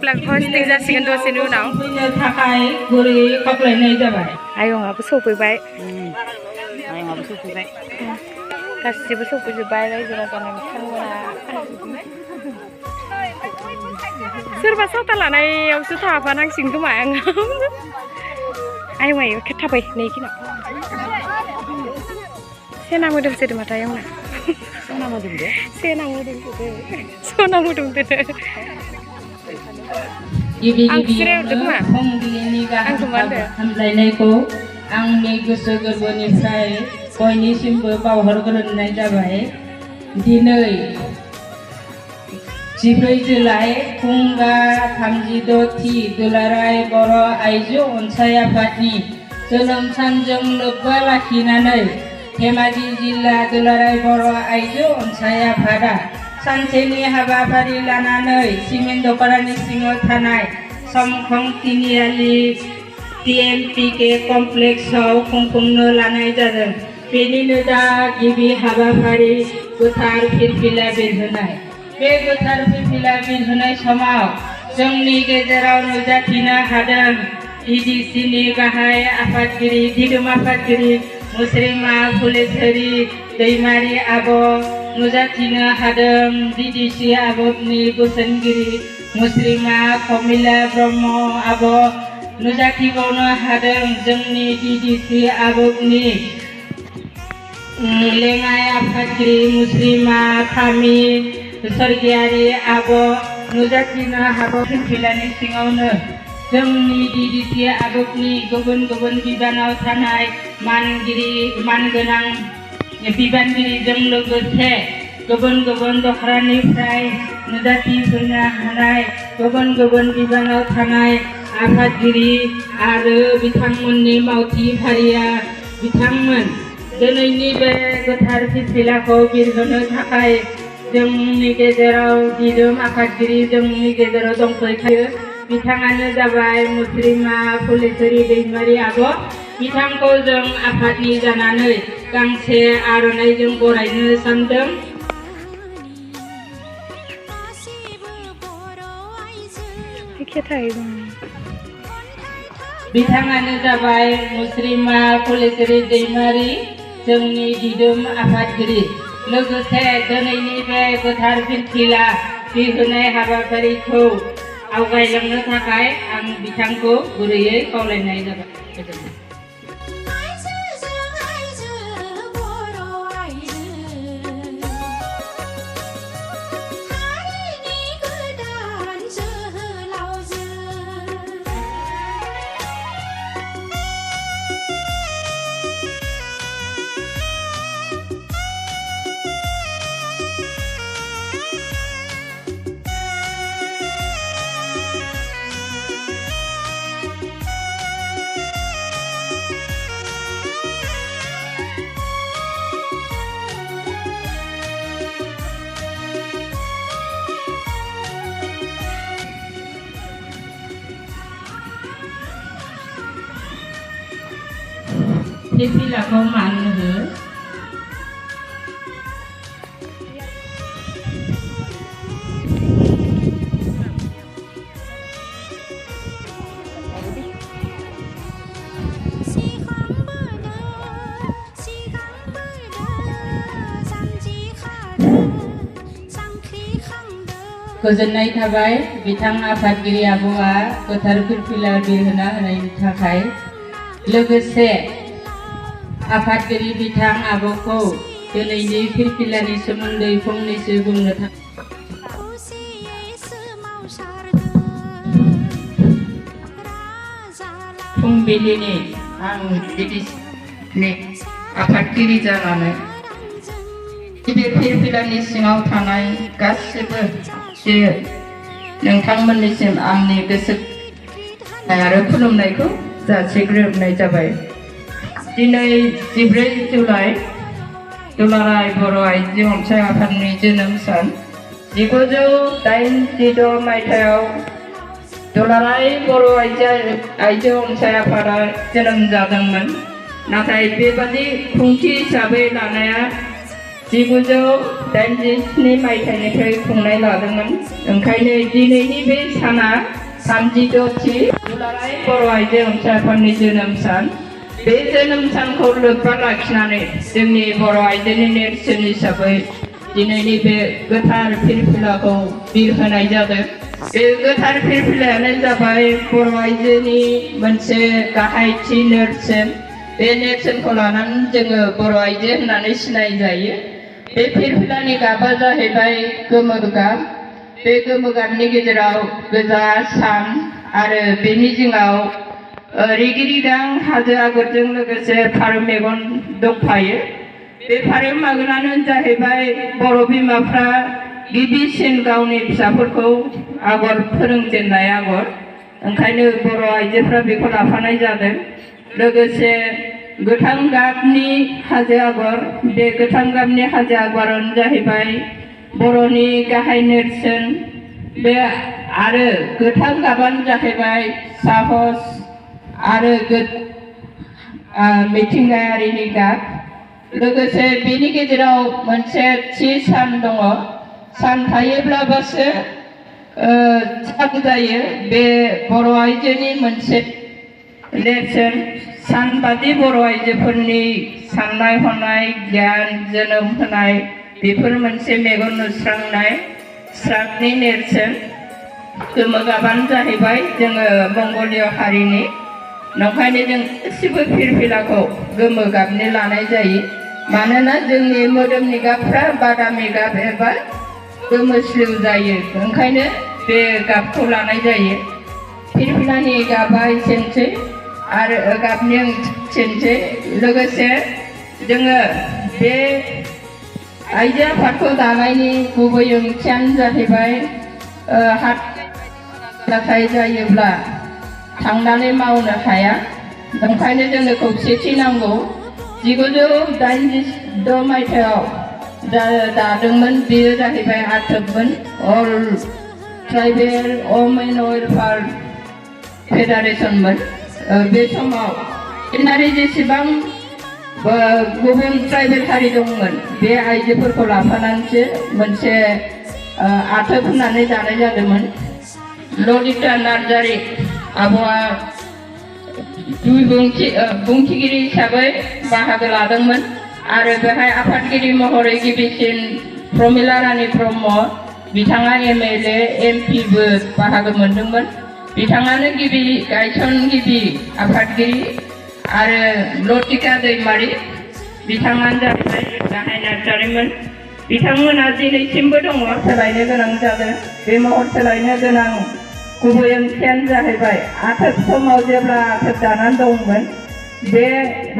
Plag hosting जासिगोन दसेनि उनाव आयंआबो सफैबाय गासिबो सफैजोब्बाय रायजो राजानो बिथांमोना सोरबा साथा लानायावसो थाफानांसिगोन खोमा आयं आयौ थाबाय नै खिना सेना मोदोम सोदोमाथाय आयंना सेना मोदोम हामलायनायखौ आंनि गोसो गोरबोनिफ्राय बयनिसिमबो बावहरग्रोनाय जाबाय। दिनै 14 जुलाइ फुंगा 36थि दुलाराय बर' आइजो अनसाय आफादनि जोनोम सानजों लोब्बा लाखिनानै धेमाजि जिल्ला दुलाराय बर' आइजो अनसाय आफादा सानसेनि हाबाफारि लानानै सिमेन्ट दख'रानि सिङाव थानाय समखं तिनिआलि TMPK कमप्लेक्सआव खुंफुंनो लानाय जादों। बेनिनो दा गिबि हाबाफारि गोथार फिरफिला बिरहोनाय। बे गोथार फिरफिला बिरहोनाय समाव जोंनि गेजेराव नुजाथिनो हादों DDCनि गाहाय आफादगिरि दिदोम आफादगिरि मुस्रिमा फुलेश्वरी दैमारी आब', नुजाथिनो हादों DDC आब'नि बोसोनगिरि मुस्रिमा कमिला ब्रह्म आब', नुजाथिबावनो हादों जोंनि DDC आब'नि लेङाइ आफादगिरि मुस्रिमा फामि सरगियारि आब', नुजाथिनो हागौ फिरफिलानि सिङावनो जोंनि DDC आब'नि गुबुन गुबुन बिबानाव थानाय मानगोनां बिबानगिरिजों लोगोसे गुबुन गुबुन दखरानिफ्राय नुजाथिफैनो हानाय गुबुन गुबुन बिबानाव थानाय आफादगिरि आरो बिथांमोननि मावथि फारिया बिथांमोन दिनैनि बे गोथार फिरफिलाखौ बिरहोनो थाखाय जोंनि गेजेराव दिदोम आफादगिरि जोंनि गेजेराव दंफैखायो। बिथाङानो जाबाय मुस्रिमा फुलेश्वरी दैमारी आब'। बिथांखौ जों आफादनि जानानै गांसे आर'नाइजों बरायनो सानदों। बिथाङानो जाबाय मुस्रिमा फुलेश्वरी दैमारी जोंनि दिदोम आफादगिरि। लोगोसे दिनैनि बे गोथार फिरफिला बिरहोनाय हाबाफारिखौ आवगायलांनो थाखाय आं बिथांखौ गुरैयै खावलायनाय जाबाय। फिरफिलाखौ मान हो। गोजोननाय थाबाय बिथां आफादगिरि आब'आ गोथार फिरफिला बिरहोना होनायनि थाखाय। लोगोसे आफादगिरि बिथां आब'खौ दिनैनि फिरफिलानि सोमोन्दै फंनैसो बुंनो थाखाय फुंबिलिनि आं DDCनि आफादगिरि जानानै गिदिर फिरफिलानि सिङाव थानाय गासिबो नोंथांमोननिसिम आंनि गोसो आरो खुलुमनायखौ जासिग्रोनाय जाबाय। दिनै 14 जुलाइ दुलाराय बर' आइजो अनसाय आफादनि जोनोम सान। 1986 मायथाइयाव दुलाराय बर' आइजो अनसाय आफादा जोनोम जादोंमोन। नाथाय बेबादि खुंथि हिसाबै लानाया 1987 मायथाइनिफ्राय खुंनाय लादोंमोन। ओंखायनो दिनैनि बे साना 36थि दुलाराय बर' आइजो अनसाय आफादनि जोनोम सान। बे जोनोम सानखौ लोब्बा लाखिनानै जोंनि बर' आइजोनि नेरसोन हिसाबै दिनैनि बे गोथार फिरफिलाखौ बिरहोनाय जादों। बे गोथार फिरफिलायानो जाबाय बर' आइजोनि मोनसे गाहायथि नेरसोन। बे नेरसोनखौ लानानै जोङो बर' आइजो होननानै सिनाय जायो। बे फिरफिलानि गाबा जाहैबाय गोमो गाब। बे गोमो गाबनि गेजेराव गोजा सान आरो बेनि जिङाव रिगि रिगां हाजो आगरजों लोगोसे फारौ मेगन दंफायो। बे फारौ मेगनानो जाहैबाय बर' बिमाफ्रा गिबिसिन गावनि फिसाफोरखौ आगर फोरोंजेननाय आगर। ओंखायनो बर' आइजोफ्रा बेखौ लाफानाय जादों। लोगोसे गोथां गाबनि हाजो आगर। बे गोथां गाबनि हाजो आगरानो जाहैबाय बर'नि गाहाय नेरसोन। बे आरो गोथां गाबानो जाहैबाय साहस आरो मिथिंगायारिनि गाब। लोगोसे बेनि गेजेराव मोनसे थि सान दङ। सान थायोब्लासो सान जायो। बे बर' आइजोनि मोनसे नेरसोन। सान बादि बर' आइजोफोरनि साननाय हनाय गियान जोनोम होनाय बेफोर मोनसे मेगन नुस्रांनाय स्रांनि नेरसोन। गोमो गाबानो जाहैबाय जोङो मंगलीय हारिनि। नंखायनो जों गासिबो फिरफिलाखौ गोमो गाबनि लानाय जायो। मानोना जोंनि मोदोमनि गाबफ्रा बादामि गाब एबा गोमोस्लिउ जायो। ओंखायनो बे गाबखौ लानाय जायो। फिरफिलानि गाबा एसेनोसै आरो गाबनि ओंथिया लोगोसे जोङो बे आइजो आफादखौ दानायनि गुबै ओंथियानो जाहैबाय नाथाय जायोब्ला थांनानै मावनो हाया। ओंखायनो जोंनो खौसेथि नांगौ। 1986 मायथाइयाव दादोंमोन। बेयो जाहैबाय आथोबमोन। अल ट्राइबेल वमेन वेलफेयार फेडारेसनमोन। बे समाव इनारि जेसेबां गुबुन ट्राइबेल हारि दंमोन बे आइजोफोरखौ लाफानानैसो मोनसे आथोब होनानै दानाय जादोंमोन। ललिता नार्जारि आब'आ बुंथिगिरि हिसाबै बाहागो लादोंमोन आरो बेहाय आफादगिरि महरै गिबिसिन प्रमिला रानी ब्रह्म बिथाङा MLA MP बो बाहागो मोनदोंमोन। बिथाङानो गिबि गायसनगिरि आफादगिरि आरो लतिका दैमारि बिथाङानो जाहैबाय गाहाय नार्जारिमोन। बिथांमोना दिनैसिमबो दङ। सोलायनो गोनां जादों। बे महर सोलायनो गोनां गुबै ओंथियानो जाहैबाय आथोब समाव जेब्ला आथोब दानानै दंमोन बे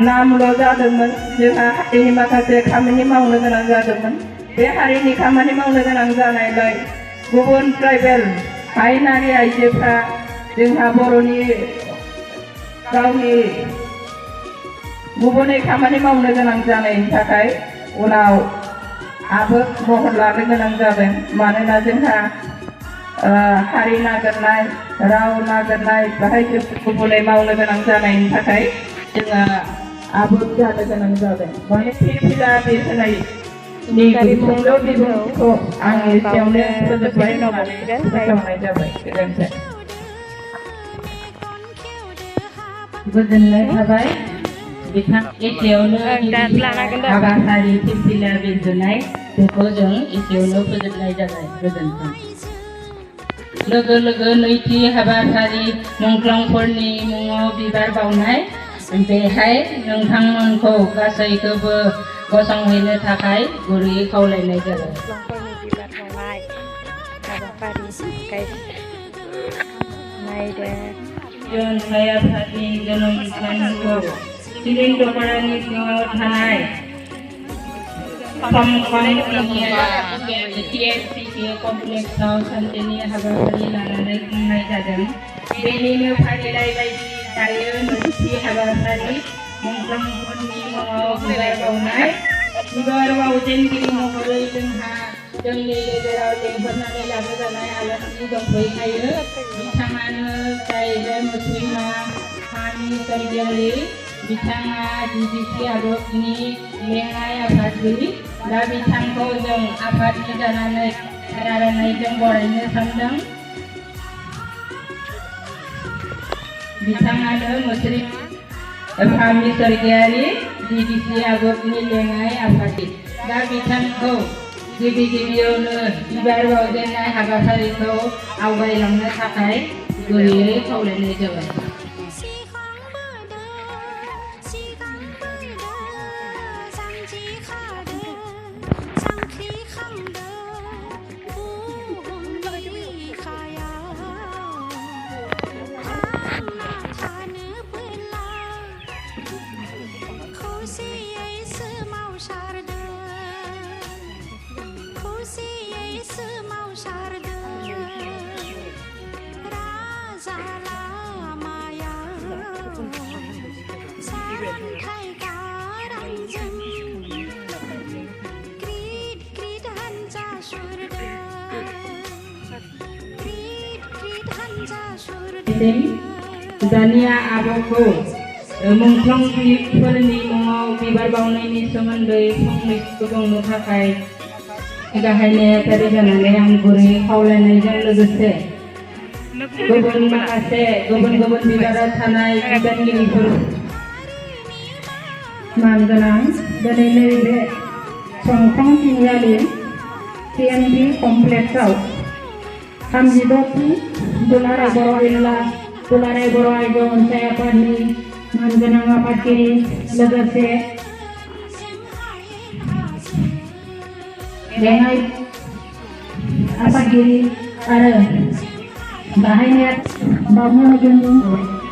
नामल' जादोंमोन। जोंहा हारिनि माखासे खामानि मावनो गोनां जादोंमोन। बे हारिनि खामानि मावनो गोनां जानायलाय गुबुन ट्राइबेल हायेनारि आइजोफ्रा जोंहा बर'नि गावनि गुबुनै खामानि मावनो गोनां जानायनि थाखाय उनाव आबोग महर लानो गोनां जादों। मानोना जोंहा हारि नागिरनाय राव नागिरनाय बाहाय गुबुनै मावनो गोनां जानायनि थाखाय जोङो आबोग जानो गोनां जादों। माने फिरफिला बिरहोनायनि सुंद' बिबुंथिखौ आं एसेयावनो फोजोबबाय होननानै फोसावनाय जाबाय। गोजोननाय थाबाय। बिथां एसेयावनो हाबाफारि फिरफिला बिरहोनाय बेखौ जों एसेयावनो फोजोबनाय जाबाय। गोजोन्थों। लोगो लोगो नैथि हाबाफारि मुंख्लंफोरनि मुङाव बिबार बावनाय। बेहाय नोंथांमोनखौ गासैखौबो गसंहैनो थाखाय गुरैयै खावलायनाय जाबाय। बिबार बावनाय हाबाफारि अनसाय आफादनि जोनोम सानखौ सिरिन दख'रानि सिङाव थानाय कमप्लेक्सआव सानसेनि हाबाफारि लानानै खुंनाय जादों। बेनिनो फारिलाइ बायदि दायो नैथि हाबाफारि मुंख्लंफोरनि मुङाव बिबार बावनाय बिबार बावजेनगिरि महरै जोंनि गेजेराव लेंहरनानै लाबोजानाय आलासि दंफैखायो बिथाङानो जाहैबाय मुस्लिमा हानि सरगियारि बिथाङा DDC आदबनि लेङाइ आफादगिरि दा बिथांखौ जों आफादनि जानानै रायज्लायनायजों बरायनो सानदों बिथाङानो मुस्लिम हानि सरगियारि DDC आदबनि लेङाइ आफादगिरि दा बिथांखौ गिबियावनो बिबार बावजेननाय हाबाफारिखौ आवगायलांनो थाखाय गुरैयै खावलायनाय जाबाय दानिया आब'खौ मुंख्लंगिरिफोरनि मुङाव बिबार बावनायनि सोमोन्दै फंनैसो बुंनो थाखाय गाहाय नेहाथारि जानानै आं गुरैयै खावलायनायजों लोगोसे गुबुन माखासे गुबुन बिबाराव थानाय बिबानगिरिफोर मानगोनां दिनै नैबे संख्रां तिनिआलि TMP कमप्लेक्सआव 36थि दुलाराय बर'आइज अनसाय आफादनि मानगोनां आफादगिरि लोगोसे लेङाइ आफादगिरि आरो गाहाय नेहाथारि बावनो होगोन